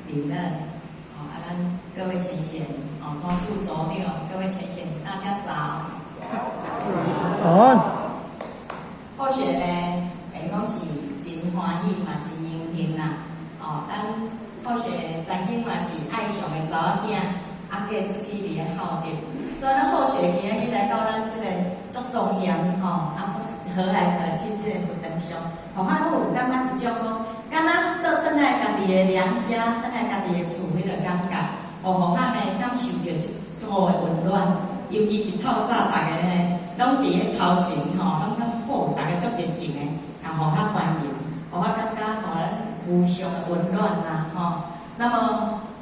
理論，哦，啊，咱各位前賢，哦，同住組長，各位前賢，大家早。早安。好學呢，會講是真歡喜嘛，真榮幸啦。哦，咱好學曾經嘛是愛上的查某囝，啊，嫁出去佇咧孝德，所以咱好學今仔日來到咱這個足莊嚴吼，啊，足和藹可親這個佛堂上，予我攏有感覺一種講，敢若倒轉來家己的娘家，轉來家己的厝彼個感覺，予我呢感受著一股的溫暖，尤其一透早，逐家呢攏佇咧頭前吼，攏感好，逐家足熱情的，共予我歡迎，予我感覺予咱無上的溫暖啦吼。那麼，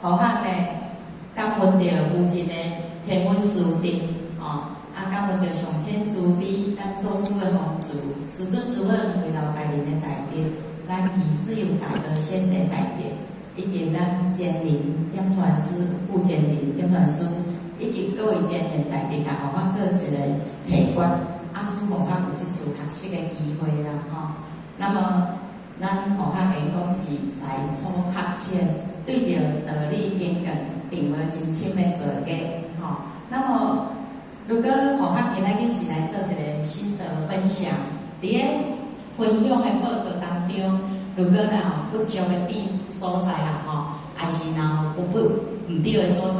予我呢感恩著有一个天恩師德吼，啊感恩著上天慈悲，咱祖師的弘持，師尊師母為老大人的大德，咱義師有大德先的大德，以及咱堅寧點傳師、傅堅寧點傳師，以及各位前賢大德，共予我做一個提攜，啊，使予我有這次學習的機會啦吼。那麼，咱予我會講是才粗學淺，對著道理經見並無真深的造詣吼。那麼，如果予我今仔日是來做一個心得分享，佇咧分享的報告當中，如果若有不足的地所在啦吼，還是若有不對的所在，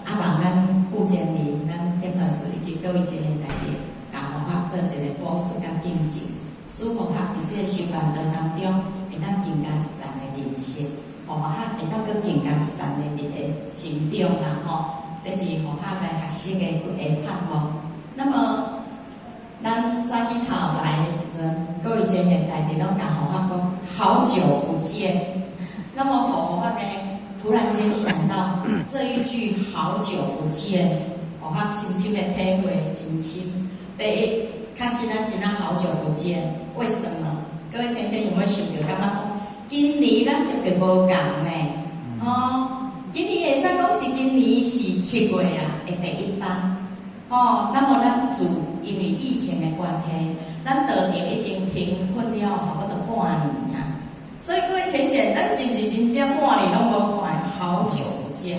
啊，望咱傅堅寧、咱點傳師以及各位前賢大德，共予我做一個補述佮訂正，使予我佇這個修煉道當中，會當更加一層的認識，予我會當閣更加一層的一個成長啦吼。這是予我來學習的一個盼望。那麼，咱早起頭來的時陣，各位前賢大德攏共予我講好久不見。那麼，予我呢，突然間想到這一句“好久不見”，我深深的體會真深。第一，確實咱真正好久不見，為什麼？各位前賢有沒有想到？感覺講今年咱特別無仝呢？哦，今年會使講是今年是7月啊的第一班。哦，那麼咱自因為疫情的關係，咱道場已經停訓了差不多半年啊。所以各位前賢，咱是毋是真正半年攏無看？好久不見，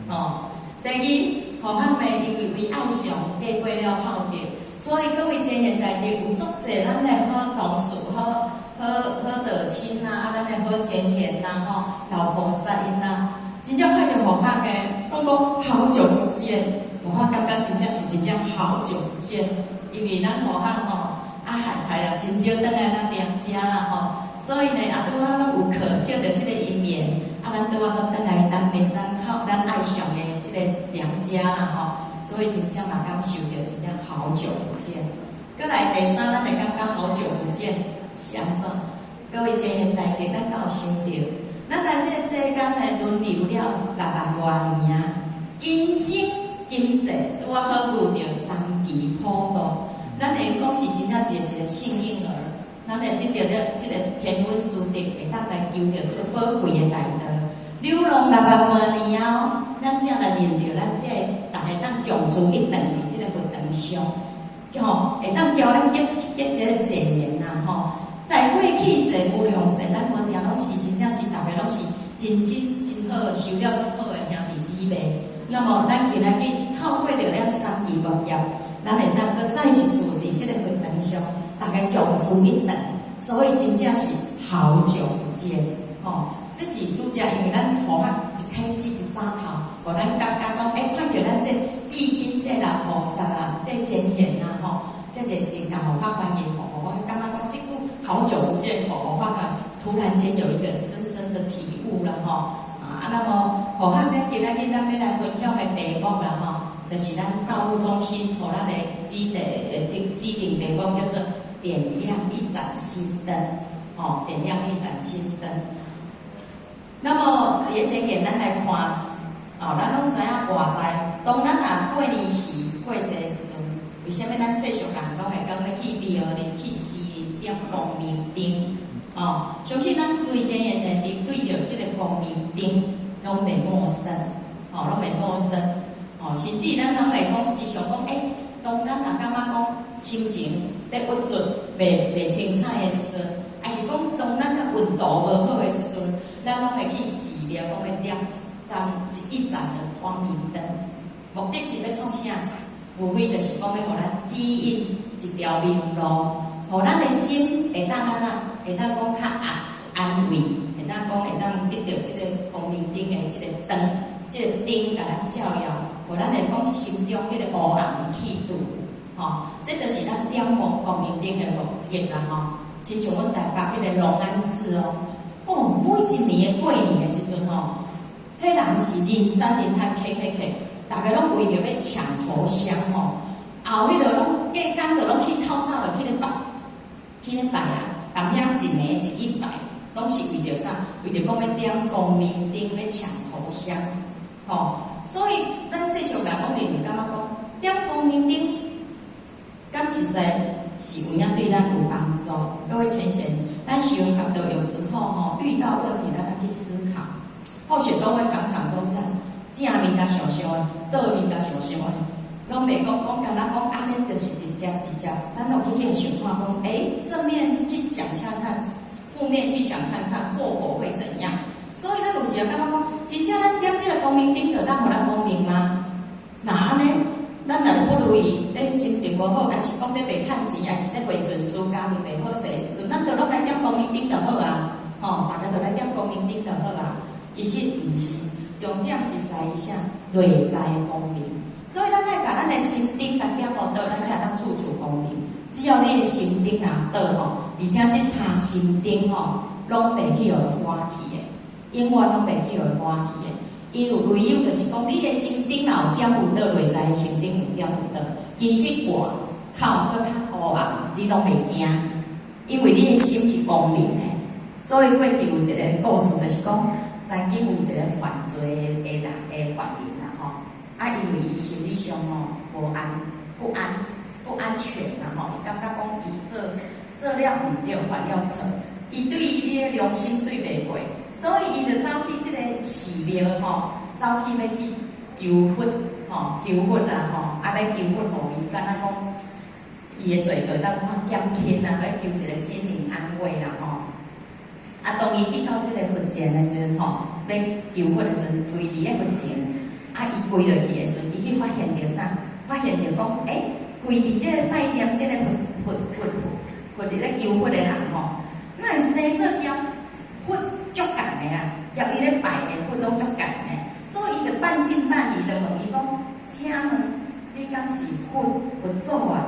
哦。第二，予我呢，因為為愛上過過了孝德，所以各位前賢大德有足濟咱的好同事、好好好道親啊，啊，咱的好前賢啊，吼，老菩薩𪜶啊，真正看著予我的，攏講好久不見，我感覺真正是真正好久不見，因為咱予我吼，啊，漢台啊，真少轉來咱娘家啦吼。所以呢，啊，拄好攏有課借著這個因緣，啊，咱拄好轉來咱咱好咱愛上的這個娘家啦吼，所以真正嘛感受著真正好久不見。閣來第三，咱會感覺好久不見是按怎？各位前賢大德，咱敢有想著？咱來這個世間呢，輪流了6萬外年啊，今生今世拄仔好遇著三期普渡，咱會講是真正是一個幸運兒。咱會得著了這個天恩師德，會當來求著這個寶貴的大道。流浪六萬外年後，咱才來認著咱這個逐家當共聚一堂佇這個佛堂上，吼，會當交咱結結這個善緣啦，吼。在過去世無量世，咱原來攏是真正是逐家攏是真真真好，修了足好的兄弟姊妹。那麼咱今仔日透過著了三期惡業，咱會當閣再一次佇這個佛堂上，逐家共聚一堂，所以真正是好久不見，吼！這是拄才因為咱予我一開始一早頭，予咱感覺講，欸，看著咱這至親這老菩薩啊，這前賢啊，吼，這熱情共予我歡迎，予我感覺講這句好久不見，予我啊，突然間有一個深深的體悟了，吼！啊，那麼予我呢，今仔日咱欲來分享的題目啦，吼，就是咱道務中心予咱的指定的指定題目叫做點亮一盞心燈，吼，點亮一盞心燈。那麼，佇咧前言咱來看，哦，咱攏知影外在，當咱若過年時過節的時陣，為啥物咱世俗人攏會講欲去廟裡去寺點光明燈？哦，相信咱規前言的對著這個光明燈攏袂陌生，哦，攏袂陌生，哦，甚至咱攏會講時常講，欸，當咱若感覺講心情咧鬱卒、袂清彩的時陣，抑是講當咱的運道無好的時陣，咱攏會去寺廟為著講欲點盞一盞的光明燈，目的是欲創啥？無非就是講欲予咱指引一條明路，予咱的心會當按怎？會當講較安慰，會當講會當得著這个光明燈的這个燈，這个燈共咱照耀，予咱會講心中彼个烏暗去除，吼，這就是咱點光明燈的目的啦，吼。親像阮台北彼个龍安寺哦，哦，每一年的過年的時陣吼，彼人是人山人海，客客客，逐家攏為著欲搶頭香吼，後彼落攏隔工就攏去透早就去咧拜，去咧拜啊，踮遐一暝一日拜，攏是為著啥？為著講欲點光明燈，欲搶頭香，吼。所以咱世俗人攏認為感覺講點光明燈，敢實在是有影對咱有幫助？各位淺顯，咱想覺得有時候吼遇到問題，咱愛去思考，或許都會常常都是正面共想想的，倒面共想想的，攏袂講講，敢若講按呢，就是直接直接，咱攏去去想看講，欸，正面去想看看，負面去想看看，後果會怎樣？所以咱有時候感覺講，真正咱點這个光明燈，就當予咱光明嗎？若按呢？咱若不如意，咧心情無好，抑是講咧袂趁錢，抑是咧袂順遂，家庭袂好勢的時陣，咱就攏來點光明燈就好啊！吼，逐家就來點光明燈就好啊。其實毋是，重點是在於啥？內在光明。所以咱愛共咱的心燈共點予倒，咱才會當處處光明。只要你的心燈若倒吼，而且這塔心燈吼，攏袂去予花去的，永遠攏袂去予花去的。因為唯有就是講，你的心燈若有點有倒，內在的心燈有點有倒，其實外口閣較烏暗，你攏袂驚，因為你的心是光明的。所以過去有一个故事，就是講，曾經有一个犯罪的人的犯人啦吼，啊，因為伊心理上吼無安不安不安全啦吼，伊感覺講伊做做了毋對，犯了錯，伊對伊的良心對袂過，所以伊就走去這个寺廟吼，走去欲去求佛吼，求佛啦吼，啊，欲求佛予伊敢若講伊的罪過當看減輕啊，欲求一个心靈安慰啦吼。啊，當伊去到這个佛前的時陣吼，欲求佛的時陣，跪佇咧佛前，啊，伊跪落去的時陣，伊去發現著啥？發現著講，欸，跪佇這个拜念這个佛佛佛佛佇咧求佛的人吼，哪會生做佮佛足仝的啊？佮伊咧拜的佛攏足仝的，所以伊就半信半疑的問伊講：請問你敢是佛佛祖啊？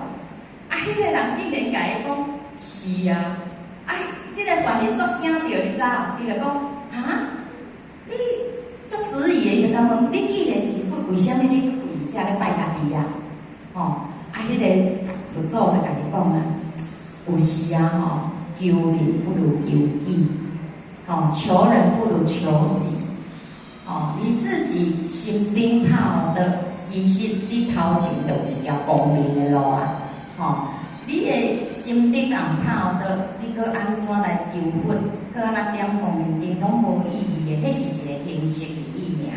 啊，彼个人竟然共伊講是啊！啊，這个犯人煞驚著，你知無？伊就講：哈，你足質疑的，伊就共問：你既然是佛，為啥物你跪遮咧拜家己啊？吼，啊，彼个佛祖就共伊講啊，有時啊吼，求人不如求己，吼，求人不如求己，吼，你自己心燈拍予倒，其實你頭前就有一條光明的路啊，吼，你的心燈若毋拍予倒，你閣按怎來求佛，閣按怎點光明燈，攏無意義的，彼是一个形式而已爾。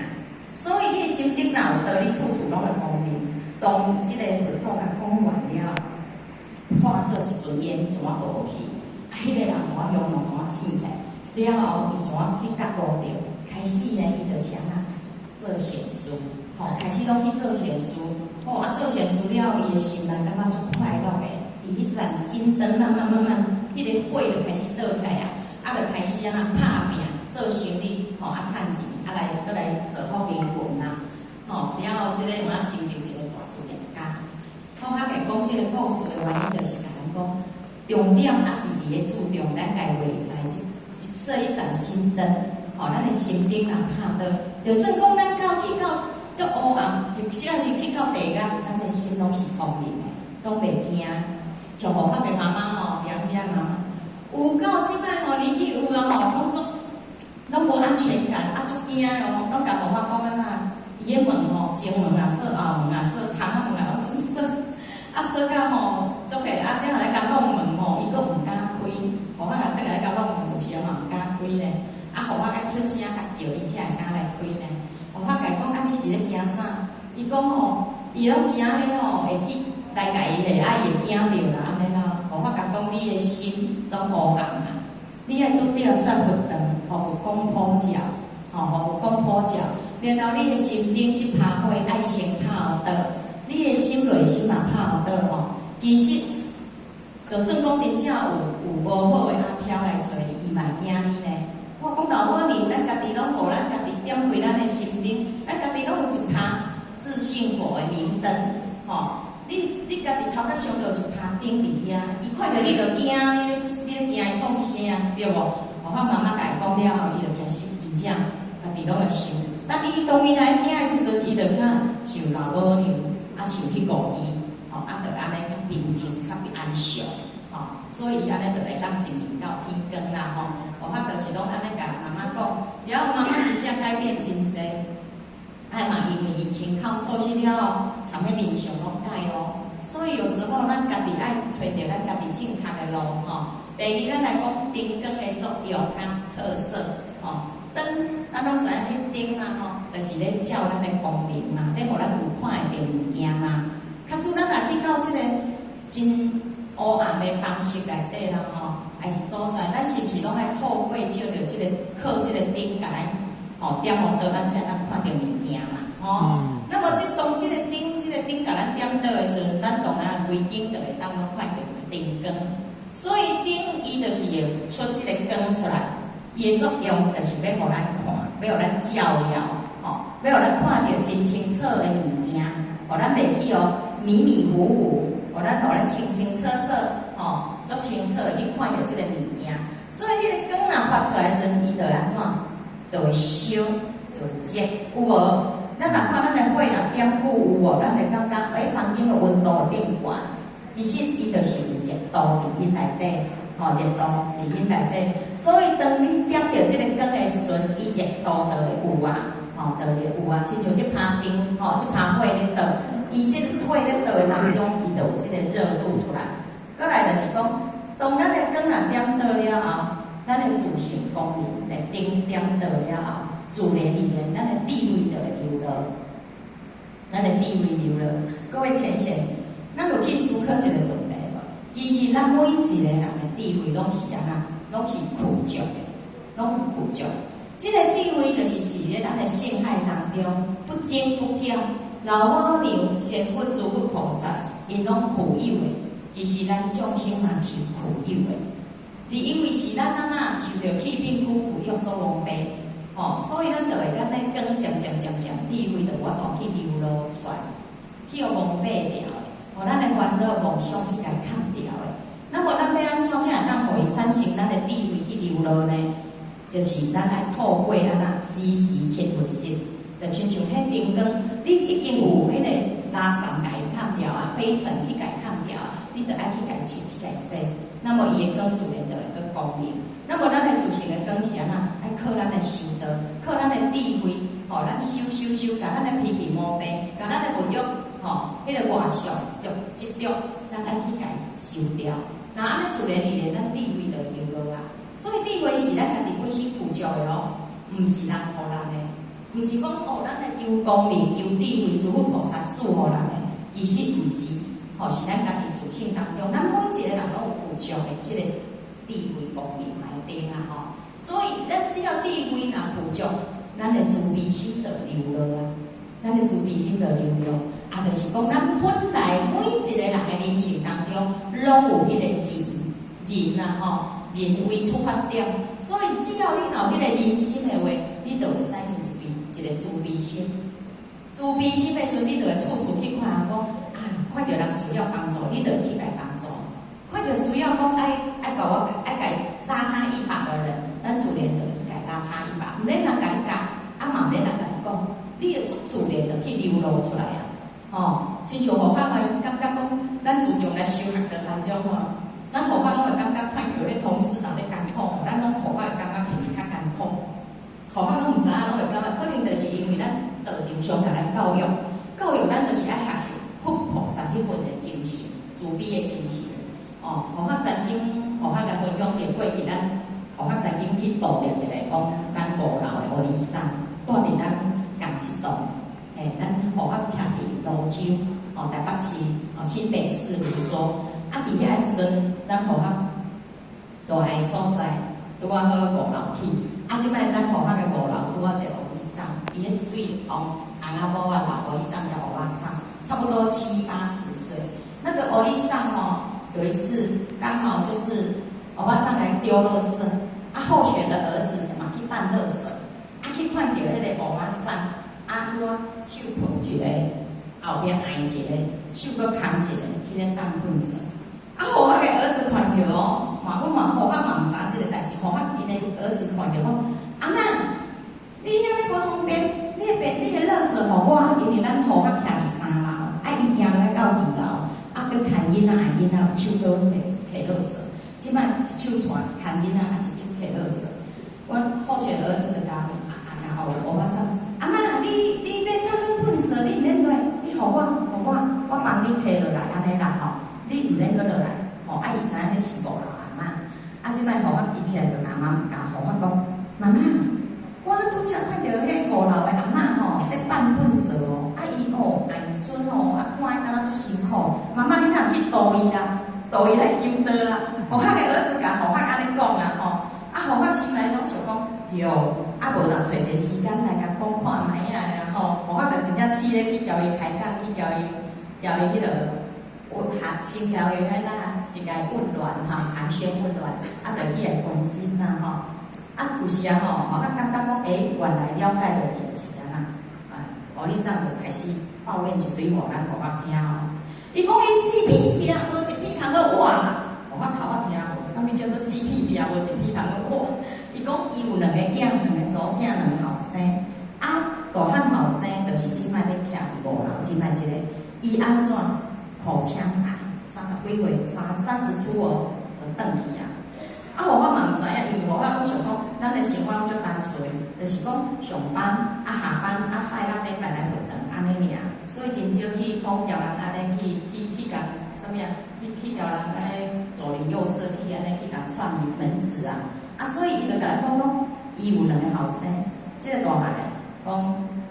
所以你的心燈若有倒，你處處攏會光明。當這个佛祖共講完了，化做一陣煙，怎仔無去？啊，彼个人怎仔雄雄，怎仔醒起來？了後，伊怎仔去覺悟著？開始呢，伊就是按怎做善事，吼，開始攏去做善事，吼，啊，做善事了後，伊的心內感覺足快樂的。伊彼盞心燈慢慢慢慢，彼个火就開始倒起來啊，啊，就開始按怎拍拚做生意，吼，啊，趁錢，啊來閣來造福人群啊，吼，了後這个有影成就一個大事業家。好，啊，講這个故事的原因，就是共咱講，重點抑是佇咧注重咱家內在這這一盞心燈，吼，咱的心燈若拍倒，就算講咱到去到足烏暗，甚至去到地獄，咱的心攏是光明的，攏袂驚。像我爸的媽媽吼，楊家媽媽，有夠這擺吼年紀有啊吼，攏足攏無安全感，啊足驚哦，攏共我講按怎，伊的門吼前門也鎖，後門也鎖，窗仔門也攏總鎖，啊鎖到吼足個，啊這來共弄門吼，伊閣毋敢開，予我若轉來共弄門，有時嘛毋敢開咧，啊予我愛出聲共叫伊才會敢來開咧。予我共伊講，啊你是咧驚啥？伊講吼，伊攏驚彼吼會去來共伊下，啊伊會驚著啦，按呢啦。予我共講，你的心攏烏暗啊，你愛拄著出佛堂，予佛光普照，吼，予然後你的心頂這拍火愛先拍予倒，你的心內心嘛拍予倒吼。其實，就算講真正有無好的阿飄來揣你，伊嘛會驚你呢。我講老母娘，咱家己攏予咱家己點開咱的心燈，咱家己攏有一拍自性佛的明燈，吼。你家己頭殼上就有一拍燈佇遐，伊看著你就驚，你咧驚伊創啥，對無？我媽媽共伊講了後，伊就開始真正家己攏會想。當伊當伊來驚的時陣，伊就較想老母娘，啊想彼五字，吼，啊就按呢較平靜，較安詳，吼。所以按呢就會當一面到天光啦，吼。我就是攏按呢共媽媽講，了後媽媽真正改變真濟。啊嘛，因為伊穿口素食了後，參彼面相攏改哦。所以有時候咱家己愛揣著咱家己正確的路吼。第二，咱來講燈光的作用佮特色吼。燈，咱攏知影彼燈啊吼，就是咧照咱的光明嘛，咧予咱有看會著物件嘛。假使咱若去到這個真烏暗的房室內底啦吼，還是所在，咱是毋是攏愛透過照著這個靠這個燈共咱吼點予倒，咱才通看著物件嘛吼。那麼這當這個燈，這個燈共咱點倒的時陣，咱當然規間就會當攏看著燈光。所以燈伊就是會出這個光出來，伊的作用就是欲予咱看，欲予咱照耀，吼，欲予咱看著真清楚的物件，予咱袂去予迷迷糊糊，予咱清清楚楚，吼，足清楚的去看著這個物件。所以彼個光若發出來時陣，伊就會按怎？就會燒，就會熱，有無？咱若看咱的火若點久有無？咱會感覺，欸，房間的溫度會變懸。其實伊就是有熱度佇彼內底，吼，熱度佇彼內底。所以當你點著這個光的時陣，伊熱度就會有啊，吼，就會有啊。親像這拍燈，吼，這拍火咧著，伊這火咧著的當中，伊就有這個熱度出來。閣來就是講，當咱的光若點著了後，咱的自性光明的燈點著了後，自然而然，咱的智慧就會流露，咱的智慧流露。各位淺顯，咱有去思考一個問題無？其實咱每一個人的智慧攏是按怎？攏是具足的，攏有具足。這個智慧就是佇咧咱的性愛當中，不增不減。老母娘、仙佛、諸佛菩薩，𪜶攏具有的。其實咱眾生嘛是具有的。伫因為是咱按怎受著氣變苦苦欲所蒙蔽，吼，所以咱就會按呢光漸漸漸漸智慧就無法度去流露出來，去予蒙蔽掉的，予咱的煩惱夢想去共崁掉的。那麼咱欲按怎才會當予伊產生咱的智慧去流露呢？就是咱來透過按怎時時刻佛心，就親像彼燈光，你已經有彼個垃圾共伊崁掉啊，灰塵去共伊崁掉，你就愛去共拭去共洗。那麼伊的光自然就會閣光明。那麼咱的自性的光是按怎？愛靠咱的修道，靠咱的智慧，吼，咱修修修，共咱的脾氣毛病，共咱的物欲，吼，彼個外相著執著，咱愛去共伊修掉。那按呢自然而然，咱智慧就會流露啊。所以智慧是咱家己本身具足的哦，毋是人予人的，毋是講哦，咱來求光明、求智慧，諸佛菩薩賜予人的，其實毋是，吼，是咱家己自性當中，咱每一個人攏有具足的這個智慧光明內底啊，吼。所以咱只要智慧若具足，咱的慈悲心就流露啊，咱的慈悲心就流露，啊，就是講咱本來每一個人的人生當中，攏有彼個仁仁啊，吼。仁為出發點，所以只要你有彼個仁心的話，你就會產生一個慈悲心。慈悲心的時陣，你就會處處去看講啊，看著人需要幫助，你就會去共幫助；看著需要講愛共我愛共拉他一把的人，咱自然就會去共拉他一把。毋免人共你教，啊嘛毋免人共你講，你會足自然就去流露出來啊！吼，親像護法會感覺講，咱自從來修學的當中吼，咱護法攏會感覺看著彼同事若咧艱苦，咱攏護法會感覺比較艱苦。護法攏毋知影，攏會感覺可能就是因為咱道場上共咱教育，教育咱就是愛學習佛菩薩彼份的精神，慈悲的精神。哦，護法曾經護法來分享著過去，咱護法曾經去度著一個講咱五樓的烏里桑，住佇咱仝一棟，嘿，咱護法徛佇蘆洲，哦，台北市，哦，新北市蘆洲。啊，佇遐個時陣，咱護法蹛的所在拄仔好五樓起。啊，這擺咱護法的五樓拄仔一個烏里桑，伊彼一對對翁翁仔某啊，老歐吉桑叫歐巴桑，差不多七八十歲。那個歐吉桑哦，有一次剛好就是歐巴桑來丟垃圾，啊，後學的兒子嘛去擔垃圾，啊，去看著彼個歐巴桑，啊，拄仔手抱一個，後壁挨一個，手閣牽一個，去咧擔糞埽。啊，予我的兒子看著哦，嘛，阮嘛予我嘛毋知這個代誌，予我𪜶的兒子看著講，阿嬤，你遐咧偌方便，你的便你的垃圾予我，因為咱予我徛佇三樓，啊，伊行來到二樓，啊，閣牽囡仔愛囡仔手閣提提垃圾，這擺一手帶牽囡仔，啊，一手提垃圾。阮後學的兒子就共阿阿歐巴桑，阿嬤，你欲當糞埽，你毋免落，你予我，予我，我幫你提落來，按呢啦吼，你毋免閣落來，吼，啊，伊知影彼是五樓阿嬤，啊，這擺予我伊起來就共媽共予我講，媽媽，我拄才看著彼五樓的阿嬤吼，咧放糞埽哦，啊伊哦愛孫哦，啊看伊敢若足辛苦，媽媽你若有去度伊啦，度伊來求道啦，予我的兒子共予我按呢講啊吼，啊予我心內攏想講，喲，啊無啦，揣一個時間來共講看覓仔啦吼，予我就真正試咧去共伊開講，去共伊共伊彼落。問寒先共伊彼啦，是共伊問暖吼，寒暄問暖，啊，就去來關心啦吼。啊，有時啊吼，我感覺講，欸，原來了解落去就是按怎，啊，歐吉桑就開始抱怨一堆話，咱予我聽吼。伊講伊死屁命，無一片通好活啦。予我頭仔聽無，啥物叫做死屁命，無一片通好活？伊講伊有兩个囝，兩个查某囝，兩个後生。啊，大漢後生就是這擺咧徛佇五樓，這擺這個，伊按怎口腔癌，三十幾歲，30出哦，就轉去啊。啊，我嘛毋知影，因為我攏想講，咱的生活攏足單純，就是講上班啊下班啊拜六禮拜來活動按呢爾，所以真少去講共人按呢去去去共啥物啊？去去共人按呢左鄰右舍去按呢去共串門子啊。啊，所以伊就共咱講講，伊有兩个後生，這個大漢的講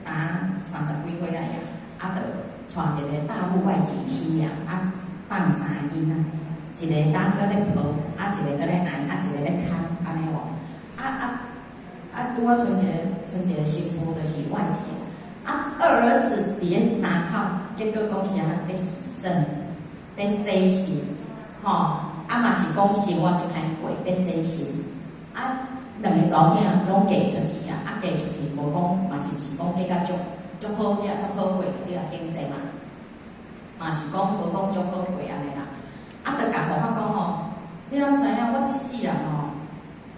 今三十幾歲啊爾，啊，就娶一個大陸外籍媳婦，啊，放三個囡仔，一個當閣咧抱，啊，一個閣咧愛，啊，一個咧牽，按呢無？啊啊啊！拄仔剩一个，剩一個媳婦，就是外籍的。啊，二兒子佇咧南口，結果講是按怎？佇洗腎，佇洗腎，吼！啊嘛是講生活足歹過，佇洗腎。啊，兩个查某囝攏嫁出去啊，啊嫁出去無講嘛是毋是講嫁甲足足好呀，足好過對啊經濟嘛，嘛是講無講足好過按呢啦。啊，就共予我講吼，你攏知影我這世人吼，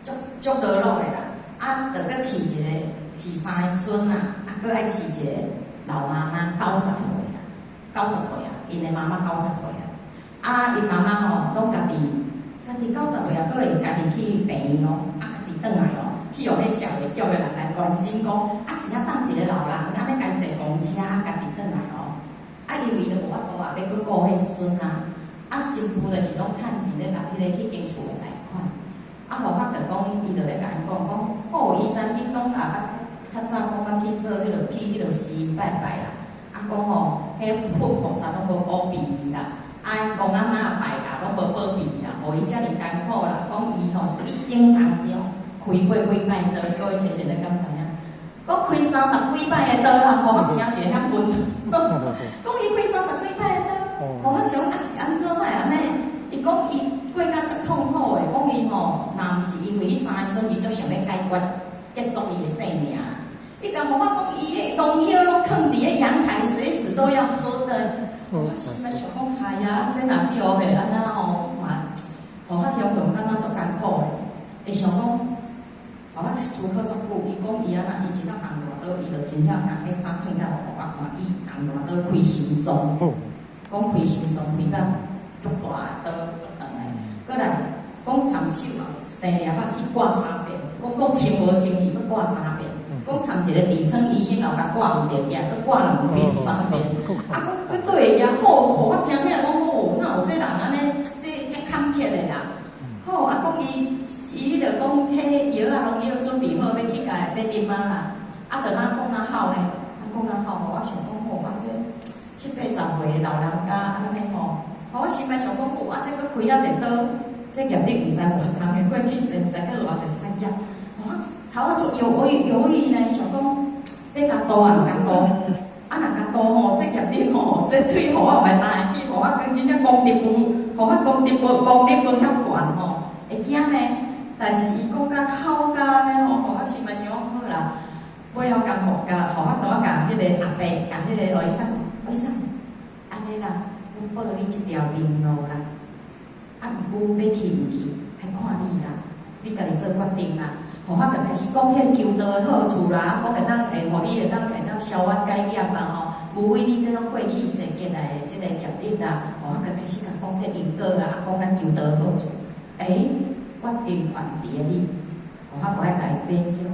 足足勞碌的啦，啊，就閣飼一个飼三个孫啊，啊，閣愛飼一個老媽媽90歲啊，九十歲啊，𪜶的媽媽九十歲啊，啊，𪜶媽媽吼攏家己家己九十歲啊，閣會家己去病院哦，啊，家己轉來哦，去予彼社會局的人來關心講，啊，是啊，放一個老人，啊，欲共坐公車，啊，家己轉來哦，啊，因為伊都無法度啊，欲閣顧彼孫啊，啊，新婦就是攏趁錢咧納彼个彼間厝的貸款，啊，予我就講，伊就咧共𪜶講講，哦，伊曾經攏也捌較早講捌去做彼落去彼落寺拜拜啦，啊，講吼，彼佛菩薩攏無保庇伊啦，啊，公阿媽拜啊，攏無保庇伊啦，予伊遮爾艱苦啦，講伊吼一生當中開過幾擺刀，各位淺淺你敢知影？講開三十幾擺的刀啦，予我聽一个遐暈。講伊開三十幾擺的刀，予我想啊是按怎會按呢？伊講伊過甲足痛苦的，講伊吼，若毋是因為彼三个孫，伊足想欲解決結束伊的性命。伊共我講，伊的農藥攏囥佇咧陽台，隨時都要喝的。我心內想講，哎呀，這若去予彼按怎吼嘛，予較雄雄感覺足艱苦的。會想講，予我思考足久。伊講伊按怎，伊真正紅大刀，伊就真正共彼衫褪了予我看，伊紅大刀開心臟，講開心臟開甲足大刀足長的。閣來講參手嘛，生粒仔去割三遍，講講清無清氣，閣割三遍。講參一個痔瘡，醫生也共割毋著，閣割兩遍三遍。啊，閣閣對會好，予我聽聽講哦，哪有這人按呢，這這坎坷的啦。好，啊，講伊伊彼落講，彼藥仔攏藥準備好，欲去共欲啉啊啦。啊，就哪講哪哭呢？啊，講哪哭吼，我想講吼，啊這七八十歲的老人家按呢吼，我心內想講，哦，啊這閣開遐濟刀，這業力毋知偌重的，過去世毋知閣偌濟殺業。我頭仔足猶豫猶豫呢，想講欲共度啊，毋共度。啊，若共度吼，這業力吼，這對予我會擔會起，予我講真正功德無，予我功德無，功德無遐懸吼，會驚呢。但是伊講甲哭甲按呢吼，予我心內想講好啦，尾後共予共，予我怎啊共彼个阿伯，共彼个醫生，醫生，按呢啦，阮報你這條明路啦，啊，毋過欲去毋去，愛看你啦，你家己做決定啦。予我就開始講彼个求道的好處啦，講會當會予你會當消冤解業啊吼，無非你這種過去世結來的這个業力啦，予我就開始共講這因果啦，啊，講咱求道的好處。欸，決定權佇咧你，予我無愛共伊勉強。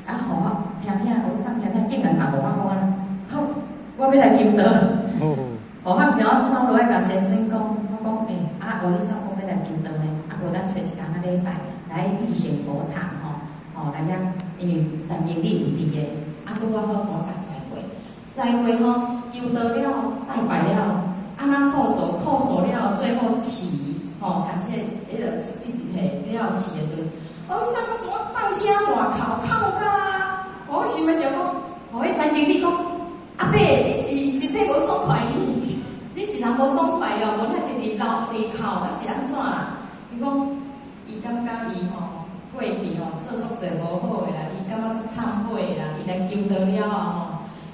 啊，予我聽聽，醫生聽聽，竟然共予我講按呢，好，我欲來求道。予我怎走落來共先生講，我講欸，啊，醫生講欲來求道呢，啊，無咱揣一工仔禮拜來義賢佛堂吼，吼來遐，因為曾經理有佇的，啊，拄仔好怎共載過，載過吼，求道了，拜拜了，啊，咱叩首叩首了，最後祈，吼，感謝彼个這一下了祈的時陣，醫生講怎啊放聲大哭，哭甲，我心內想講，予彼曾經理講，阿伯，你是身體無爽快呢？你是人無爽快哦，無咱直直流淚哭，還是按怎啦？伊講，伊感覺伊吼過去吼做足濟無好的啦，伊感覺足懺悔啦，伊來求道了後吼，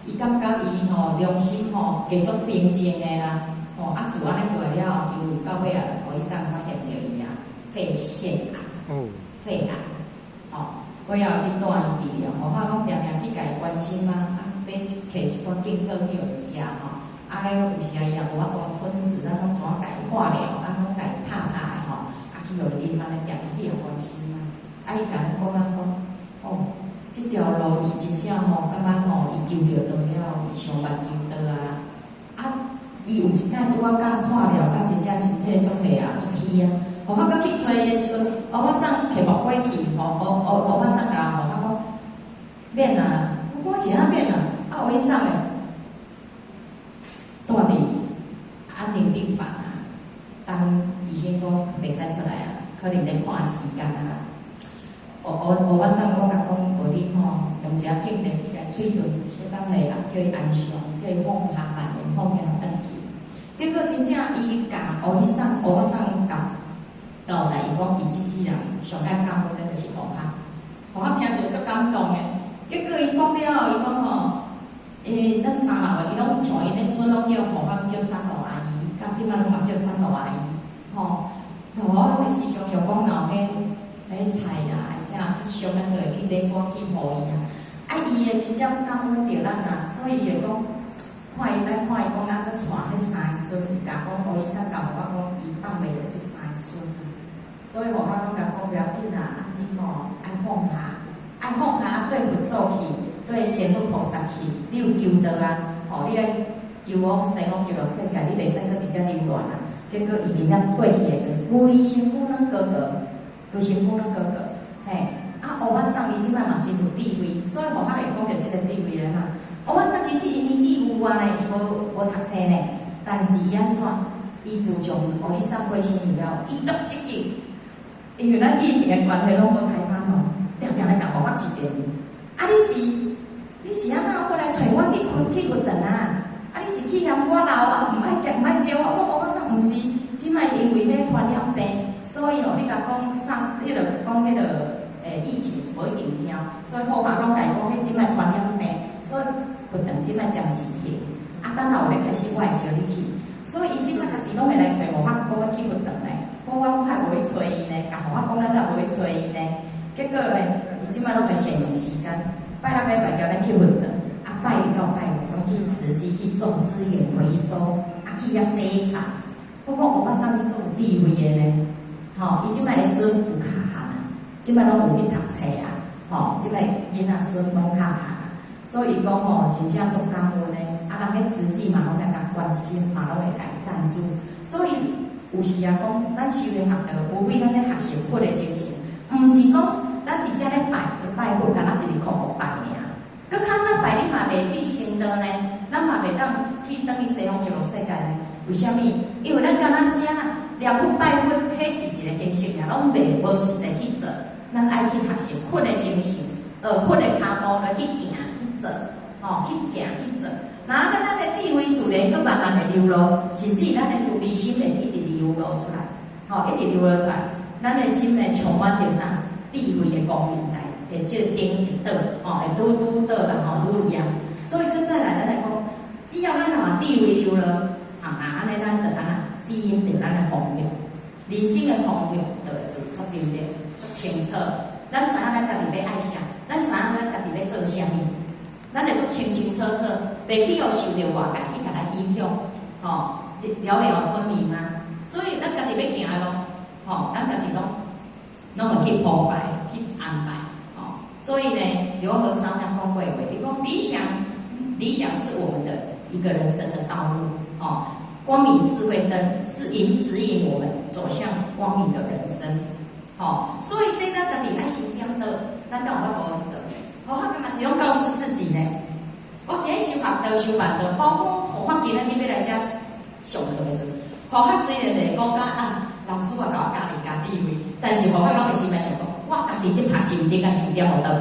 伊感覺伊吼良心吼會足平靜的啦，吼啊自按呢過來了後，因為到尾啊，醫生發現著伊啊肺腺癌，肺癌，吼，尾後去住院治療，予我攏定定去共伊關心啊，啊買提一寡堅果去予伊食吼。啊，彼有時啊，伊也無法度吞食，咱攏怎啊共伊化療，啊，攏共伊拍拍的吼，啊，去予伊啉，按呢定定去予關心啊。啊，伊共咱講啊講，哦，這條路伊真正吼，感覺吼，伊求著道了，伊上萬求道啊。啊，伊有一擺拄仔佮化療，佮真正身體足虛啊，足虛啊。予我閣去揣伊的時陣，予我送客木過去，吼，予我送共予我講，免啊，我是按免啊，啊，有醫生的。蹛佇安寧病房啊，當醫生講袂使出來啊，可能咧看時間啊。我送我共講，無你吼用一下敬茶去共喙唇小可下，啊叫伊安詳，叫伊放下萬念放下轉去。結果真正伊共醫生，我送共到來，伊講伊這世人上愛感恩的就是何學，何學聽者足感動的。結果伊講了後，伊講吼。欸，咱三樓的，伊攏像𪜶的孫攏叫何學叫三樓阿姨，到這擺攏嘛叫三樓阿姨，吼。我攏會時常常講，若有彼彼菜啊，啥較俗，咱就會去買寡去予伊啊。啊，伊會真正感恩著咱啊，所以伊會講，看伊咱看伊講啊，閣帶彼三个孫，共講醫生共我講，伊放袂落這三个孫啊。所以予我攏共講不要緊啦，啊你吼愛放下，愛放下啊，對佛祖去。對仙佛菩薩去，你有求道啊？吼，你愛求往西方極樂世界，你袂使閣佇遮留戀啊。結果伊真正過去的時陣，規身軀攏高高，規身軀攏高高，嘿。啊，烏巴桑伊這擺嘛真有智慧，所以予我會講著這個智慧的哈。烏巴桑其實伊年紀有啊呢，伊無讀冊呢，但是伊按怎？伊自從予醫生過身以後，伊足積極，因為咱疫情的關係攏無開班吼，定定來共予我致電。啊，你是按怎過來揣我去開去佛堂啊？啊，你是去嫌我老啊？毋愛毋愛招我？我講我說毋是，這擺因為彼傳染病，所以哦，你共講啥？彼个講彼个疫情無一定聽，所以好學攏共伊講，彼這擺傳染病，所以佛堂這擺暫時停。啊，等下有咧開始，我會招你去。所以伊這擺家己攏會來揣我，我講我去佛堂呢，講我攏較無去揣伊呢，共予我講咱也無去揣伊呢。結果呢，伊這擺攏會善用時間。拜六禮拜叫咱去佛堂，啊拜一到拜五攏去慈濟去做資源回收，啊去遐洗菜。我講歐巴桑你足有智慧的呢，吼，伊這擺的孫有較漢啊，這擺攏有去讀冊啊，吼，這擺囡仔孫攏較漢啊，所以伊講吼，真正足感恩的，啊，人彼慈濟嘛攏來共關心，嘛攏會共伊贊助，所以有時啊講，咱修行學道，無非咱咧學習佛的精神，毋是講咱佇遮咧拜拜佛，敢若佇咧苦苦拜爾。閣較咱拜你嘛袂去成道呢，咱嘛袂當去轉去西方極樂世界呢？為啥物？因為咱敢若寫念佛拜佛，彼是一個形式爾，攏袂無實際去做。咱愛去學習佛的精神，學佛的跤步來去行去做。吼，去行去做。那咱的智慧自然閣慢慢會流露，甚至咱的慈悲心會一直流露出來，吼，一直流露出來。咱的心呢，充滿著啥？智慧的光明來，會這個燈會倒，吼，會愈愈倒啦，吼，愈亮。所以閣再來，咱來講，只要咱若智慧流露，啊，按呢咱就按怎指引著咱的方向，人生的方向就會做足明白、足清楚。咱知影咱家己欲愛啥，咱知影咱家己欲做啥物，咱會足清清楚楚，袂去予受著外界去共咱影響，吼，了了分明啊。所以咱家己欲行的路，吼，咱家己攏會去鋪排、去安排，吼。所以呢，劉和上講過話，伊講理想，理想是我們的一個人生的道路，吼。光明智慧燈是指引我們走向光明的人生，吼。所以這咱家己愛先點導，咱才有法度去做。佛法嘛是攏告訴自己呢。我今日修學道、修辦道，包括佛法今日你欲來遮上課的時陣，佛法雖然會講甲啊，老師啊共我教你教智慧，但是佛法攏會心內想講，我家己這拍心燈啊是點予倒。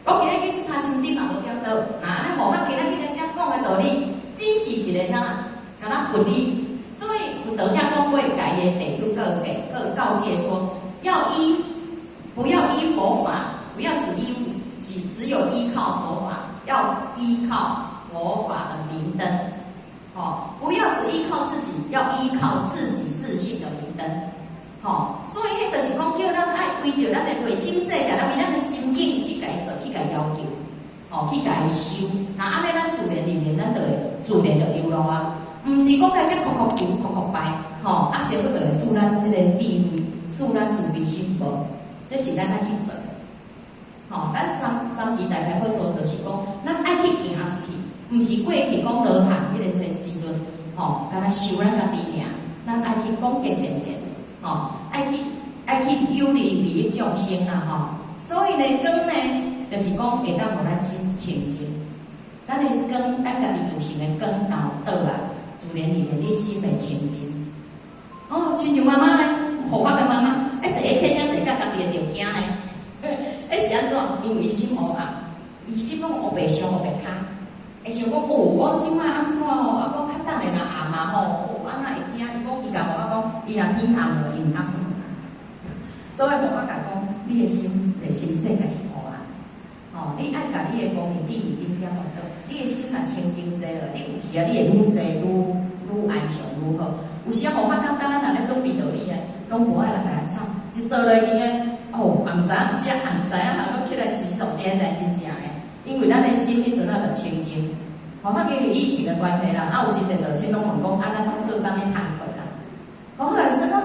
我今日去這拍心燈嘛無點倒，啊，咱佛法今日去來遮講的道理，只是一個啥，敢若佛理。所以佛陀才講過，共伊的弟子告誡說，不要依佛法，不要只有依靠佛法，要依靠佛法的明燈，哦，不要只依靠自己，要依靠自己自信的明燈，吼，所以彼就是講叫咱愛為著咱的內心世界，咱為咱的心境去共伊做，去共伊要求，吼，去共伊修。若按呢，咱自然而然，咱就會自然就流露啊。毋是講來遮叩叩求、叩叩拜，吼，啊，師父就會賜咱這個智慧，賜咱慈悲心無？這是咱愛去做。吼，咱三期大開佛祖就是講，咱愛去行出去，毋是過去講羅漢彼個時陣，吼，敢若修咱家己爾，咱愛去廣結善緣，吼，愛去有利利益眾生啦，吼。所以呢，光呢，就是講會當予咱心清淨。咱的光，咱家己自性的光，若有倒來，自然而然你心會清淨。哦，親像媽媽呢，護法的媽媽，哎，坐喺天頂坐甲家己會著驚呢。彼是按怎？因為伊心烏暗，伊心攏烏白相烏白跤，會想講哦，我這擺按怎吼？啊，我較等下若暗啊吼，哦，按怎會驚？伊講伊共我講，伊若天暗了，伊毋通出門。所以護法共講，你的心內心世界是烏暗，吼，你愛共你的光明智慧燈點予倒，你的心若清淨濟了，你有時啊，你會愈濟愈愈安詳愈好。有時啊，護法感覺咱若咧準備道理呢，攏無愛人共咱吵，一做落去呢，哦，也毋知影食，也毋知影通閣起來洗手間來真正的，因為咱的心彼陣仔就清淨。護法因為疫情的關係啦，啊有真濟道親攏問講，啊咱攏做啥物工課啦？護法就說講，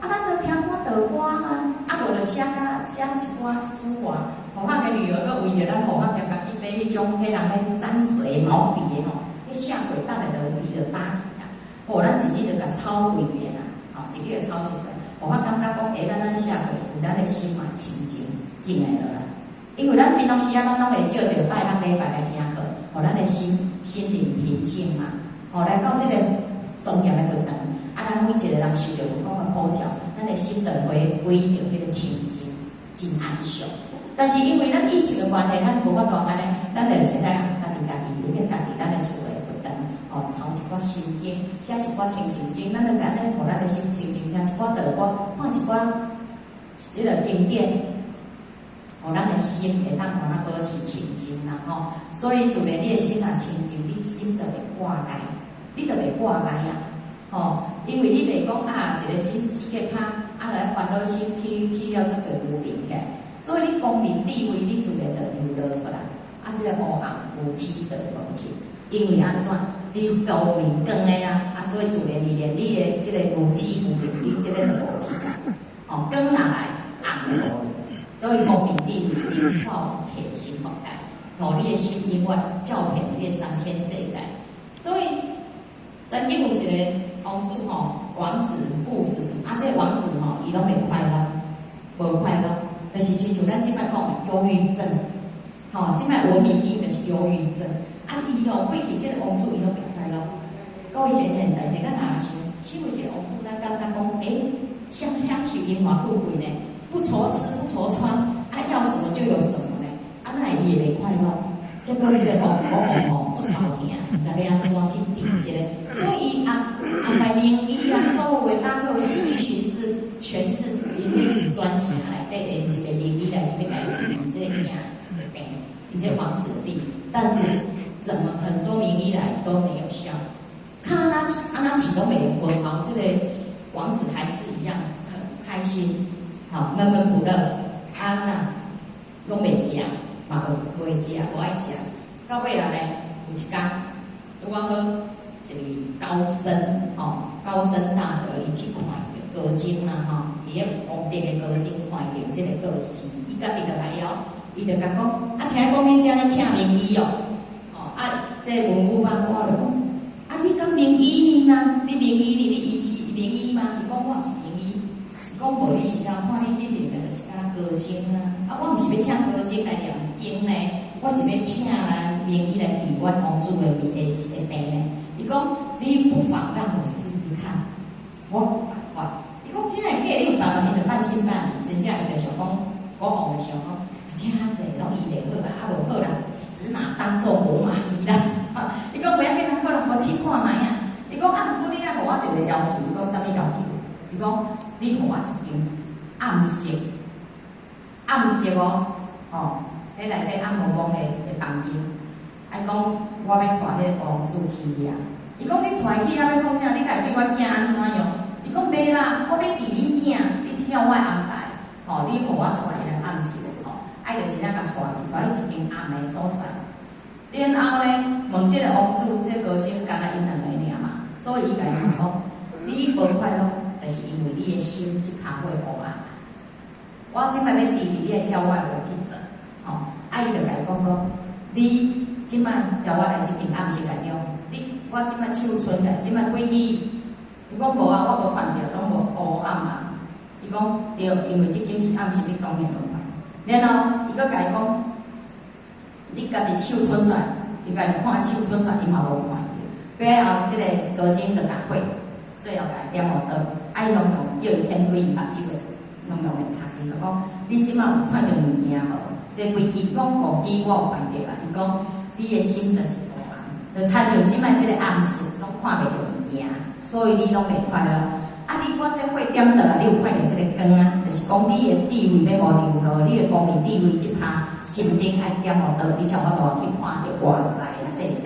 啊咱就聽歌道歌啊，啊無就寫甲寫一寡詩畫。護法的女兒閣為著咱護法，兼共去買彼種彼人咧沾水毛筆的吼，彼寫過等下就伊就打去啊。哦，咱一日就共抄幾遍啊，吼，一日就抄一遍。護法感覺講，欸，咱寫過，有咱的心嘛清淨，靜會落來。因為咱平常時啊，咱攏會借著拜六禮拜來聽課，予咱的心心靈平靜嘛。吼，來到這個莊嚴的佛堂，啊，咱每一個人受著佛講的普照，咱的心就會歸著彼個清淨，真安詳。但是因為咱疫情的關係，咱無法度按呢，咱就是咱家己家己佇咧家己咱的厝的佛堂，吼，抄一寡心經，寫一寡清淨經，咱就按呢，予咱的心清淨，聽一寡道歌，看一寡彼個經典，予咱的心會當予咱保持清淨啦吼。所以自然你的心若清淨，你心就袂掛礙，你就袂掛礙啊，吼，因為你袂講啊，一個心死個拍，啊來煩惱心起起了足濟無明起來，所以你光明智慧，你自然就流露出來，啊，這個烏暗無始就無去，因為按怎？你光明光的啊，啊，所以自然而然你的這個無始無明，你這個就無去啊。哦，光若來，暗就無去。所以光明智慧燈照遍心佛界，予你的心永遠照遍你的三千世界。所以，曾經有一個王子吼，王子故事，啊，這個王子吼，伊攏袂快樂，無快樂，就是親像咱這擺講的憂鬱症，吼，這擺文明病就是憂鬱症。啊，伊吼過去這個王子伊攏袂快樂。各位先生，大家咱若想，身為一個王子，咱感覺講，欸，享享受榮華富貴呢？不愁吃不愁穿，啊，要什麼就有什麼呢？啊，哪會伊會袂快樂？結果這個王國王吼足頭疼，毋知欲按怎去治這個，所以伊安排名醫啊，所有的大科西醫巡視全市𪜶彼全城內底的一個名醫來欲共伊治這個囝的病，治這個王子的病，但是怎麼很多名醫來都沒有效，看按怎按怎飼攏袂無效，這個王子還是一樣很開心，好悶悶不樂，按怎攏袂食，嘛無袂食，無愛食。到尾來呢，有一工拄仔好一位高僧吼，高僧大德伊去看著高僧啦吼，伊個有功德的高僧看著這個故事，伊家己就來哦，伊就共講，啊，聽講恁遮咧請名醫哦，吼啊，這個文武百官就講，啊，你敢名醫呢嗎？你名醫呢？你醫是名醫嗎？伊講我毋是名醫，伊講無你是啥？看你彼面就是敢若高僧啊，啊，我毋是欲請高僧來念經呢，我是欲請咱名醫來治阮王子的病的病呢。伊講你不妨讓我試試看，我有辦法。伊講真會假？你有辦法？伊就半信半疑，真正伊就想講，國王就想講，遮濟攏醫袂好啦，啊無好啦，死馬當做活馬醫啦。伊講無要緊啦，好啦，我試看覓啊。伊講啊，毋過你愛予我一個要求，伊講啥物要求？伊講你予我一間暗室，暗室哦，吼，彼內底暗暛暛的房間，愛講我欲帶彼個王子去遐。伊講你帶去遐欲創啥？你家對阮囝按怎樣？伊講袂啦，我欲治恁囝，你聽我的安排，吼，你予我帶伊來暗室吼，啊伊就真正共帶去，帶去一間暗的所在。然後呢，問這個王子，這個高僧敢若𪜶兩個爾嘛，所以伊共伊問講，你無快樂，就是因為你的心這跤火烏暗。我這擺欲治你，你愛照我的話去做，吼。啊，伊就共伊講講，你這擺共我來這間暗室內中，你我這擺手伸來，這擺幾支？伊講無啊，我無看著，攏無烏暗啊。伊講對，因為這間是暗室，你當然無看。然後伊閣共伊講，你家己手伸出來，伊共伊看手伸出來，伊嘛無看著。尾後這個高僧就共火，最後共伊點予燈，啊伊攏用叫伊天開伊目睭的，攏用來插伊，就講你這擺有看著物件無？這幾支講五支我有看著啦。伊講你的心就是烏暗，就親像這擺這個暗室攏看袂著物件，所以你攏袂快樂。啊！你我這火點落來，你有看著這個光啊？就是講你的智慧欲予流露，你的光明智慧這跤心頂愛點予燈，你才有法度去看著外在的世界，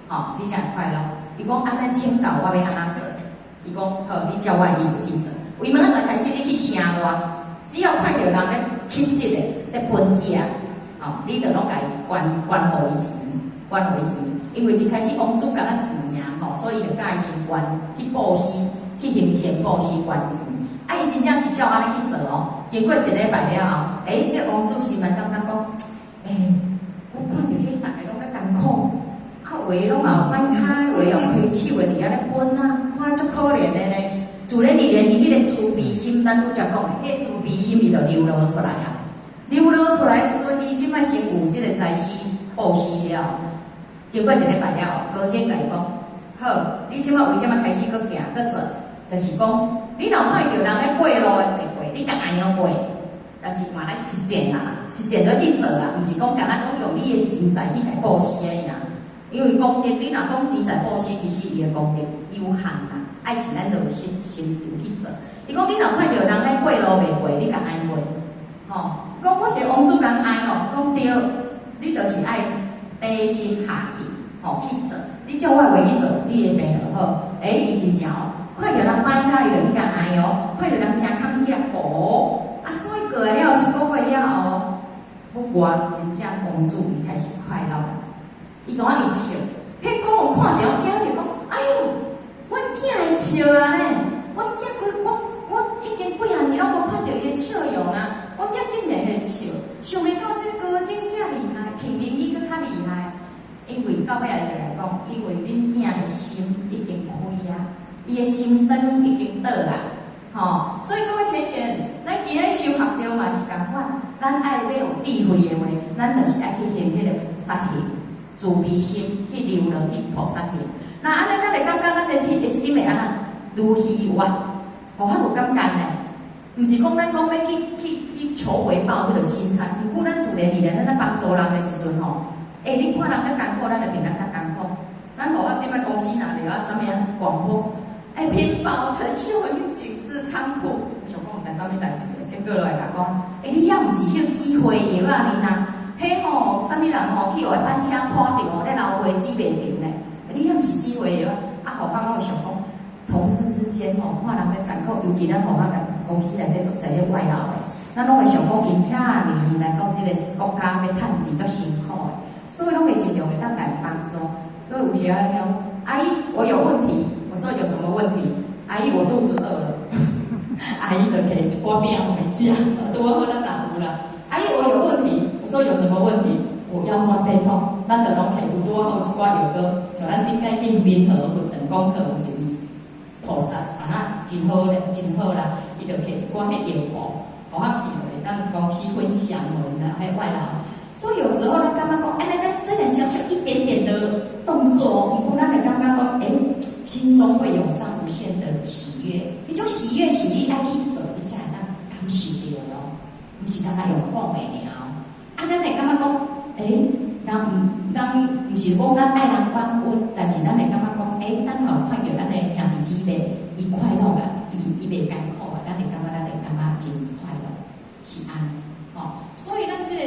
吼，你才會快樂。伊講啊，咱請教我欲按怎做？伊講好，你照我的意思去做。為明仔載開始，你去城外，只要看著人咧乞食的，咧分食，吼，你就攏共伊捐捐予伊錢，捐予伊錢。因為一開始王子敢若錢爾吼，所以伊就佮伊先捐去布施，去行善布施捐錢。啊，伊真正是照按呢去做哦。經過一禮拜了後，欸，這個王子心內感覺講，欸，我看著彼逐个攏較艱苦，啊，有的攏也有歹跤，有的有虧手的佇遐咧分啊，看足可憐的呢。自然而然，伊彼個慈悲心，咱拄才講的，彼個慈悲心伊就流露出來啊。流露出來時陣，伊這擺先有這個財施布施了。經過一禮拜了後，高僧共伊講：好，你這擺為這擺開始閣行閣做，就是講，你若看著人咧過路的袂過，你共按呢過，但是嘛來實踐啦，實踐落去做啦，毋是講干焦講用你的錢財去共布施的爾。因為功德，你若講錢財布施，其實伊的功德有限啦，愛是咱落心心去做。伊講你若看著人咧過路袂過，你共按過，吼。講我一個王子共愛哦，講對，你就是愛低心下去，吼去做。你照我的話去做，你的病就好。欸，伊真正哦，看著人歹跤，伊就去共哀哦；看著人誠坎坷，哦，啊，所以過了一個月了後，我真正王子伊開始快樂。伊怎仔日笑？彼國王看者驚著講：哎喲，阮囝會笑啊呢！阮囝佢我我已經幾仔年攏無看著伊的笑容啊！阮囝竟然會笑，想袂到這個高僧遮厲害，比名醫閣較厲害。因為到尾仔伊就來講，因為恁囝的心已經開啊，伊的心燈已經倒啊，吼！所以各位淺顯，咱今日修學著嘛是仝款，咱愛欲有智慧的話，咱就是愛去行彼個菩薩行，慈悲心去流落去菩薩行。那按呢，咱會感覺咱的彼個心會按怎愈喜悅，予較有感覺呢？毋是講咱講欲去去去求回報彼個心態，毋過咱自然而然，咱咧幫助人的時陣吼，欸，你看人咧艱苦，咱就變得較艱苦。咱予我這擺公司若著啊，啥物啊廣播，欸，屏保陳秀雲警置倉庫，想講毋知啥物代誌，結果來共講，欸，你遐毋是彼指揮藥仔爾啦？彼吼，啥物人吼去予彼班車拖著吼，咧流血止袂停咧？你遐毋是指揮藥仔？啊，予我攏會想講，同事之間吼，看人咧艱苦，尤其咱予我來公司內底足濟咧外勞的，咱攏會想講，𪜶遐爾來到這个國家欲趁錢足辛苦的，所以攏會盡量會當共𪜶幫助。所以有時仔講，阿姨，我有問題。我說有什麼問題？阿姨，我肚子餓了。阿姨就提一寡餅予伊食，拄好咱也有啦。阿姨，我有問題。我說有什麼問題？我腰酸背痛，咱就攏提有拄好有一寡藥膏，像咱頂擺去民和佛堂講課有一位菩薩，啊那真好咧，真好啦，伊就提一寡彼藥膏，予我去會當公司分享予啦，彼外勞。所以有時候咱感覺講，哎，咱雖然小小一點點的動作，毋過咱會感覺講，欸，心中會湧上無限的喜悅。彼種喜悅是你愛去做，你才會當感受著咯，毋是單單用講的爾。啊，咱會感覺講，欸，人毋人毋是講咱愛人感恩，但是咱會感覺講，欸，咱若有看著咱的兄弟姊妹，伊快樂啊，伊袂艱苦啊，咱會感覺真快樂，是按呢，吼。所以咱這个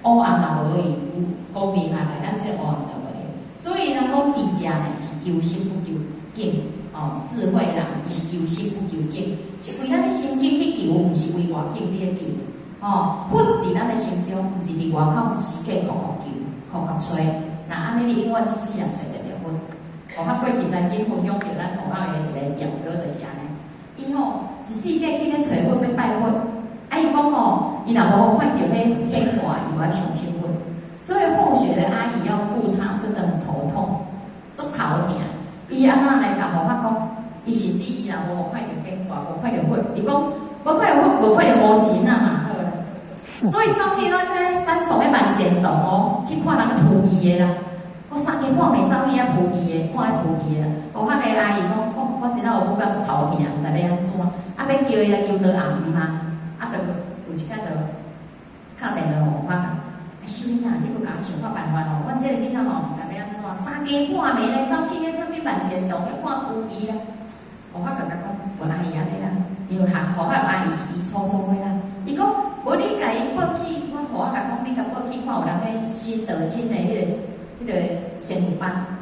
黑暗也無去，光明也來，咱這个黑暗就無去。所以人講智者呢是求心不求境，哦，智慧人是求心不求境，是為咱的心境去求，毋是為外境咧求。哦，佛佇咱的心中，毋是佇外口時刻苦苦求、苦苦揣。若按呢，你永遠一世人揣袂著佛。我過去曾經分享著咱同學的一个表哥就是按呢，伊吼一世界去咧揣佛欲拜佛，啊伊講吼，伊若無看著彼顯化，伊無愛相信佛。所以後學的阿姨要度他，真的很頭痛，足頭疼。伊按怎來共我講？伊甚至伊若無看著顯化，無看著佛，伊講無看著佛，無看著魔神啊嘛。所以走去咱咧三重的萬善堂哦，去看人鋪伊的啦。我三更半暝走去遐鋪伊的，看彼鋪伊的。我彼个阿姨講，哦，我真正有感覺足頭疼，毋知欲按怎。啊，欲叫伊來求道紅嘛，啊，就有一工就敲電話予我講，啊，秀英啊，你無共我想看辦法哦。阮這个囡仔吼，毋知欲按怎，三更半暝來走去彼啥物萬善堂去看鋪伊啦。我共伊講，無阿姨按呢啦，因為學學校阿姨是伊粗粗的啦。伊講，無你共伊報去，我予我共講，你共報去看有人咧新道親的彼个仙佛班，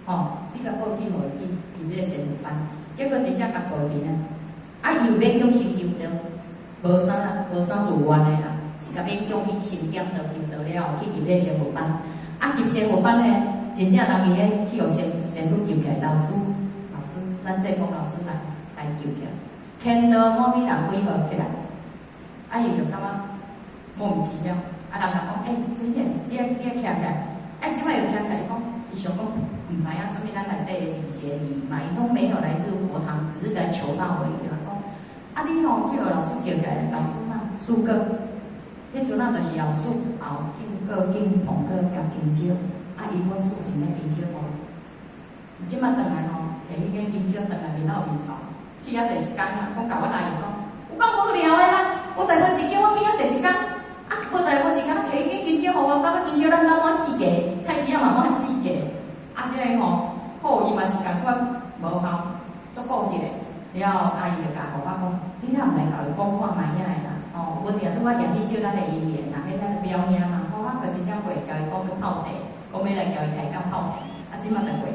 吼，你共報去予伊去入彼个仙佛班，結果真正共報去呢，啊，伊有勉強先求著，無啥無啥自願的啦，是共勉強去先點著求著了後，去入彼个仙佛班，啊，入仙佛班呢，真正人伊咧去予仙仙佛救起來，老師老師，咱濟公老師來共伊救起來，牽到某物人幾號起來。啊！伊就感覺莫名其妙，啊！人共講，欸，真正，你愛徛起來，啊，這擺又徛起來，伊講，伊想講，毋知影啥物咱內底的禮節禮嘛，伊攏沒有來入佛堂，只是來求道而已啦。講，啊，你吼去予老師叫起來，老師嘛，師哥，彼陣仔就是老師後敬過敬捧過交金蕉，啊，伊閣輸一个金蕉予伊。這擺轉來吼，提彼个金蕉轉來面老面臭，去遐坐一工啊，講共阮阿姨講，有夠無聊的啦！無代無誌叫我去遐坐一工，啊，無代無誌敢若提彼个金蕉予我，感覺金蕉咱兜滿四個，菜市仔嘛滿四個，啊，這个吼，好伊嘛是仝款無效，足固執的。了後阿姨就共予我講，你若毋來共伊講看覓仔的啦，吼，阮定拄仔業去借咱的姻緣啦，彼咱的表兄嘛，吼，我就真正過共伊講欲泡茶，講欲來共伊開講泡茶，啊，這擺就過，予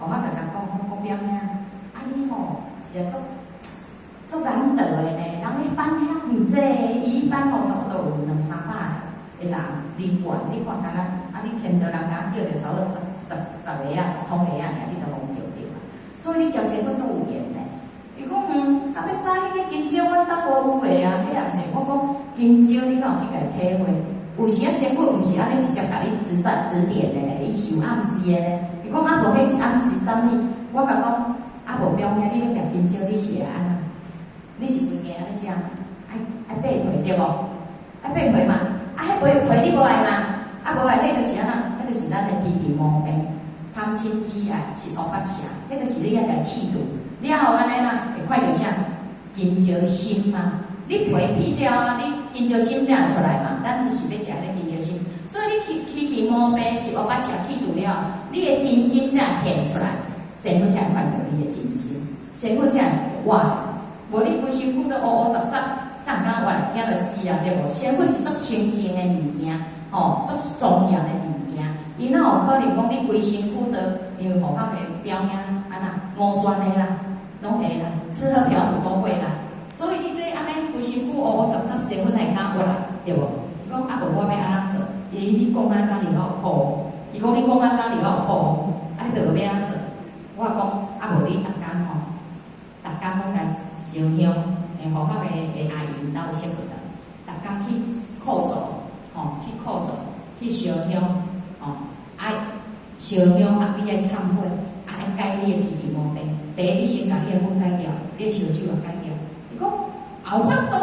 我共伊講，我講表兄，啊你吼是啊足足難得的呢，人彼班遐爾濟，伊班吼差不多有兩三百个人人員，你看敢若啊，你牽著人敢叫著差不多十十十个啊，十通個啊，爾你都予叫著啊。所以你交師傅足有緣的。伊講嗯，啊欲使彼个金蕉，阮兜無有的啊，彼也毋是。我講金蕉，你敢有去共伊體會？有時啊，師傅毋是按呢直接共你指導指點的呢，伊是有暗示的呢。伊講啊，無彼是暗示啥物？我共講啊，無表兄，你欲食金蕉，你是會按怎？你是規家按呢食？愛愛掰皮對無？愛掰皮嘛？啊，彼皮皮你無愛嘛？啊，無愛，彼就是按怎？彼就是咱的脾氣毛病，貪嗔癡愛十惡八邪，彼就是你愛共去除。了後按呢啦，會看著啥？金蕉心嘛。你皮去掉啊，你金蕉心才會出來嘛。咱就是欲食彼金蕉心，所以你起起起毛病是烏白邪去除了，你的真心才會現出來，神佛才會看著你的真心，神佛才會活。無你規身軀都烏烏雜雜，啥敢活來驚就死啊，對無？仙佛是足清淨的物件，吼，足莊嚴的物件。伊哪有可能講你規身軀都，因為護法的表兄按怎五專的啦，攏會啦，吃喝嫖賭都會啦。所以你這按呢規身軀烏烏雜雜，仙佛哪會敢活來，對無？伊講啊，無我欲按怎做？伊你講啊，家己有苦。伊講你講啊，家己有苦。啊，你著欲按怎做？我講啊，無你逐工吼，逐工攏共燒香，護法的阿姨𪜶兜有識佛人，逐工去叩首，吼，去叩首，去燒香，吼，啊，燒香啊，你愛懺悔，啊，愛改你的脾氣毛病。第一，你先共你的粉改掉，你的燒酒也改掉。伊講有法度，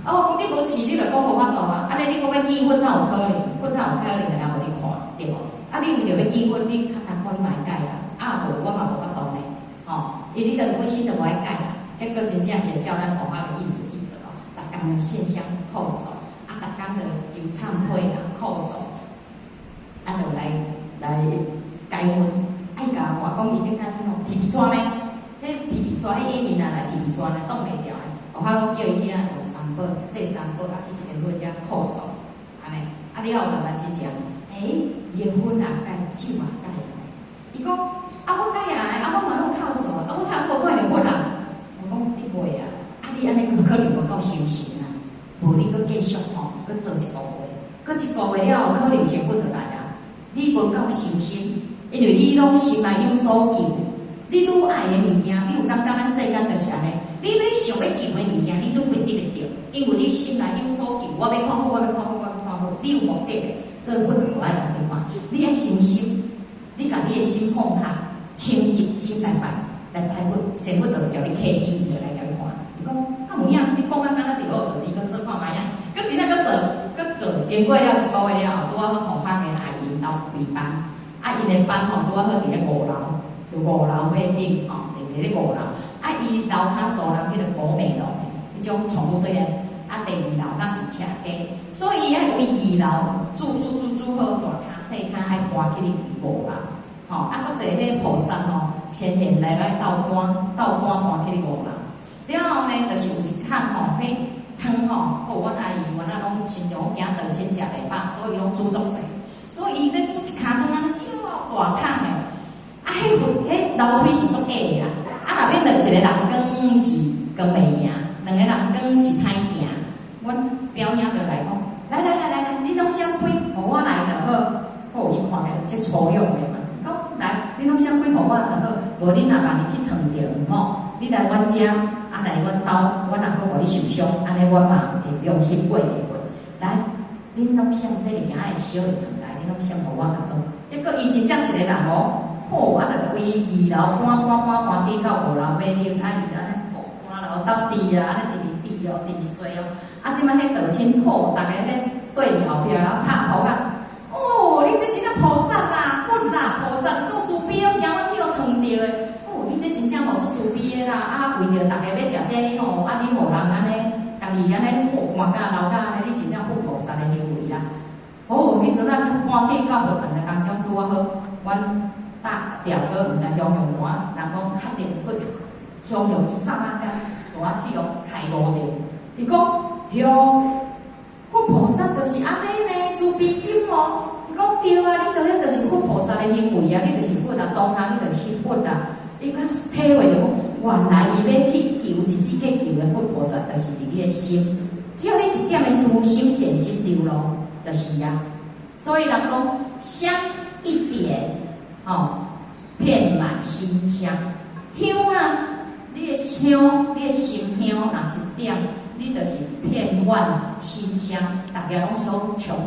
啊，我講你無試，你就講無法度啊。按呢你講欲見佛哪有可能？佛哪有可能會來予你看，對無？啊，你為著欲見佛，你較艱苦，你嘛會改啊。啊，無我嘛無法度呢，吼，因為你著本身就無愛改啊。結果真正伊會照咱護法的意思去做哦，逐工來獻香叩首，啊，逐工就求懺悔啦，叩首，啊，就來來改粉，愛共我講伊頂間吼皮皮紙呢，彼皮皮紙彼影印啊來皮皮紙呢擋袂牢的，護法攏叫伊去遐學三寶，祭三寶啊，去仙佛遐叩首，按呢，啊了後慢慢真正，欸，伊的粉也改，酒也改，伊講啊我改啊，啊我嘛攏叩首，啊我通無看著佛啊。我講你袂啊，啊你按呢有可能無夠修行啊，無你閣繼續吼，閣做一個月，閣一個月了後，可能成佛就來啊。你無夠修心，因為你攏心內有所求，你愈愛的物件，你有感覺咱世間就是按呢，你欲想欲求的物件，你愈袂得會著，因為你心內有所求，我欲看佛，我欲看佛，我欲看佛，你有目的的，所以佛就無愛來你看。你愛誠心，你共你的心放下，清淨心來拜。來拜佛，神佛就共你啟伊，伊就來共你看。伊講，啊有影，你講啊敢若著好，你閣做看覓啊？閣真正閣做，閣做，經過了一個月了後，拄仔好護法的阿姨𪜶兜開班，啊，𪜶的班吼拄仔好佇咧五樓，就五樓尾頂吼，佇咧五樓。啊，伊樓跤租人彼個寶美樓，彼種寵物對咧，啊，第二樓那是徛家，所以伊愛為二樓煮煮煮煮好，大跤細跤愛搬去五樓。吼，啊，足濟彼菩薩吼，千年來來鬥搬，鬥搬搬去五樓。了後呢，就是有一坎吼，彼湯吼，好，阮阿姨原來攏親像驚斷親食袂飽，所以攏煮足濟。所以伊咧煮一跤湯按呢，足大桶的。啊，彼彼樓梯是足矮的啦。啊，若欲落一個人講是講袂贏，兩個人講是歹行。阮表兄就來講，來來來來來，你攏閃開，予我來就好。好，伊看起來這粗勇的嘛。講來，你攏閃開，予我就好。無恁若萬一去燙著吼，你來阮遮，啊來阮兜，阮若閣予你受傷，按呢阮嘛會良心過意過。來，恁攏閃這物件會燒會燙來，恁攏閃予我就好。結果伊真正一個人哦，好，啊，就為二樓搬搬搬搬去到五樓尾頂，啊，伊按呢搬樓搭地啊，按呢直直滴哦，直直衰哦。啊，這擺彼道親好，逐家彼對佇後壁啊拍鼓啊，哦，你這真正菩薩啦，佛啦，菩薩夠慈悲，攏驚阮去予燙著的。哦，你這真正吼足慈悲的啦，啊，為著逐家欲食這個吼，啊，你予人按呢，家己按呢好搬甲流甲按呢，你真正佛菩薩的行為啦。哦，彼陣啊搬去到佛壇的當中拄仔好，阮大表哥毋知鄉用怎，人講較靈活，鄉用一剎那間，怎啊去予開悟著？伊講，喲，佛菩薩就是按呢呢，慈悲心哦。伊講對啊，你著彼就是佛菩薩的行為啊，你就是佛啊，當下你就是佛啊。伊講體會著講，原來伊欲去求一世界求的佛菩薩，就是佇你的心。只要你一點的慈心善心對咯，就是啊。所以人講香一點，哦，遍滿心廂。香啊，你的香，你的心香若一點，你就是遍滿心廂，逐家攏所充滿。